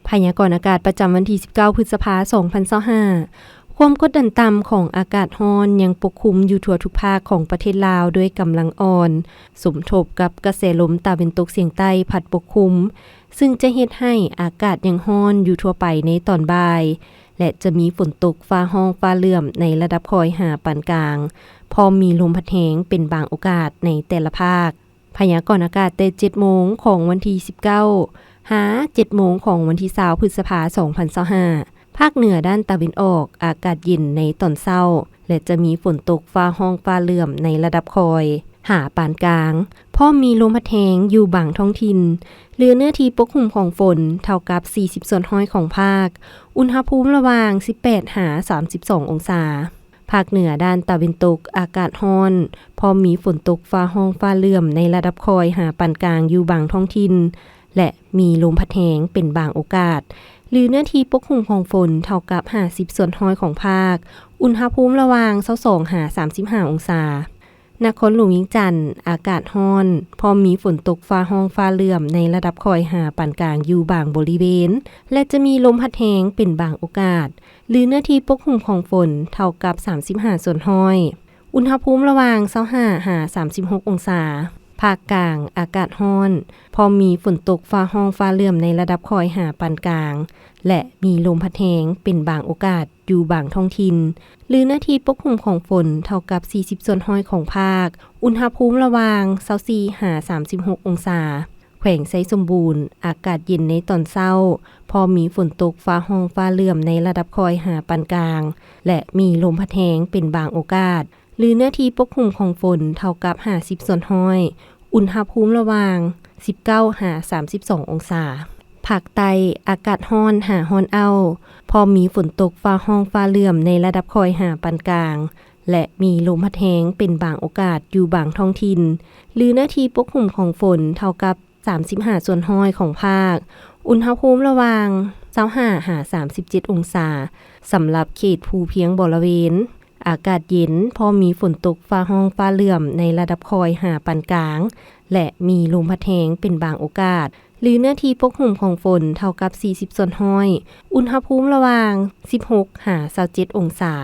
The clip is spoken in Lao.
ພະຍາກອນອາກາດປະຈຳວັນທີສິບເກົ້າ ພຶດສະພາ ສອງພັນຊາວຫ້າ ຄວາມກົດດັນຕ່ຳຂອງອາກາດຮ້ອນຍັງປົກຄຸມຢູ່ທົ່ວທຸກພາກຂອງປະເທດລາວດ້ວຍກຳລັງອ່ອນ, ສົມທົບກັບກະແສລົມຕາເວັນຕົກສຽງໃຕ້ພັດປົກຄຸມ, ຊຶ່ງຈະເຮັດໃຫ້ອາກາດຍັງຮ້ອນຢູ່ທົ່ວໄປໃນຕອນບ່າຍ ແລະ ຈະມີຝົນຕົກຟ້າຮ້ອງຟ້າເຫຼື້ອມໃນລະດັບຄ່ອຍຫາປານກາງ, ພ້ອມມີລົມພັດແຮງເປັນບາງໂອກາດໃນແຕ່ລະພາກ. ພະຍາກອນອາກາດແຕ່ເຈັດໂມງຂອງວັນທີສິບເກົ້າ ຫາ ເຈັດໂມງຂອງວັນທີຊາວ ພຶດສະພາ ສອງພັນຊາວຫ້າ ພາກເໜືອດ້ານຕາເວັນອອກ ອາກາດເຢັນໃນຕອນເຊົ້າ ແລະ ຈະມີຝົນຕົກຟ້າຮ້ອງຟ້າເຫຼື້ອມໃນລະດັບຄ່ອຍຫາປານກາງ, ພ້ອມມີລົມພັດແຮງຢູ່ບາງທ້ອງຖິ່ນ, ຫຼື ເນື້ອທີ່ປົກຄຸມຂອງຝົນເທົ່າກັບສີ່ສິບສ່ວນຮ້ອຍຂອງພາກ, ອຸນຫະພູມລະຫວ່າງສິບແປດຫາສາມສິບສອງອົງສາ. ພາກເໜືອດ້ານຕາເວັນຕົກ ອາກາດຮ້ອນ, ພ້ອມມີຝົນຕົກຟ້າຮ້ອງຟ້າເຫຼື້ອມໃນລະດັບຄ່ອຍຫາປານກາງຢູ່ບາງທ້ອງຖິ່ນ ແລະ ມີລົມພັດແຮງເປັນບາງໂອກາດ, ຫຼື ເນື້ອທີ່ປົກຄຸມຂອງຝົນເທົ່າກັບຫ້າສິບສ່ວນຮ້ອຍຂອງພາກ, ອຸນຫະພູມລະຫວ່າງຊາວສອງຫາສາມສິບຫ້າອົງສາ. ນະຄອນຫຼວງວຽງຈັນ ອາກາດຮ້ອນ, ພ້ອມມີຝົນຕົກຟ້າຮ້ອງຟ້າເຫຼື້ອມໃນລະດັບຄ່ອຍຫາປານກາງຢູ່ບາງບໍລິເວນ ແລະ ຈະມີລົມພັດແຮງເປັນບາງໂອກາດ, ຫຼື ເນື້ອທີ່ປົກຄຸມຂອງຝົນເທົ່າກັບສາມສິບຫ້າສ່ວນຮ້ອຍ, ອຸນຫະພູມລະຫວ່າງຊາວຫ້າຫາສາມສິບຫົກອົງສາ. ພາກກາງ ອາກາດຮ້ອນ, ພ້ອມມີຝົນຕົກຟ້າຮ້ອງຟ້າເຫຼື້ອມໃນລະດັບຄ່ອຍຫາປານກາງ ແລະ ມີລົມພັດແຮງເປັນບາງໂອກາດ ຢູ່ບາງທ້ອງຖິ່ນ ຫຼື ເນື້ອທີ່ປົກຄຸມຂອງຝົນເທົ່າກັບສີ່ສິບສ່ວນຮ້ອຍຂອງພາກ, ອຸນຫະພູມລະຫວ່າງຊາວສີ່ຫາສາມສິບຫົກອົງສາ. ແຂວງໄຊສົມບູນ ອາກາດເຢັນໃນຕອນເຊົ້າ, ພ້ອມມີຝົນຕົກຟ້າຮ້ອງຟ້າເຫຼື້ອມໃນລະດັບຄ່ອຍຫາປານກາງ ແລະ ມີລົມພັດແຮງເປັນບາງໂອກາດ, ຫຼື ເນື້ອທີ່ປົກຄຸມຂອງຝົນເທົ່າກັບຫ້າສິບສ່ວນຮ້ອຍ, ອຸນຫະພູມລະຫວ່າງສິບເກົ້າຫາສາມສິບສອງອົງສາ. ພາກໃຕ້ ອາກາດຮ້ອນຫາຮ້ອນອ້າວ, ພ້ອມມີຝົນຕົກຟ້າຮ້ອງຟ້າເຫຼື້ອມໃນລະດັບຄ່ອຍຫາປານກາງ ແລະ ມີລົມພັດແຮງເປັນບາງໂອກາດຢູ່ບາງທ້ອງຖິ່ນ, ຫຼື ເນື້ອທີ່ປົກຄຸມຂອງຝົນເທົ່າກັບສາມສິບຫ້າສ່ວນຮ້ອຍຂອງພາກ, ອຸນຫະພູມລະຫວ່າງຊາວຫ້າຫາສາມສິບເຈັດອົງສາ. ສຳລັບເຂດພູພຽງບໍລະເວນ, ອາກາດເຢັນ, ພ້ອມມີຝົນຕົກຟ້າຮ້ອງຟ້າເຫຼື້ອມໃນລະດັບຄ່ອຍຫາປານກາງ ແລະ ມີລົມພັດແຮງເປັນບາງໂອກາດ, ຫຼື ເນື້ອທີ່ປົກຄຸມຂອງຝົນເທົ່າກັບສີ່ສິບສ່ວນຮ້ອຍ, ອຸນຫະພູມລະຫວ່າງສິບຫົກຫາຊາວເຈັດອົງສາ.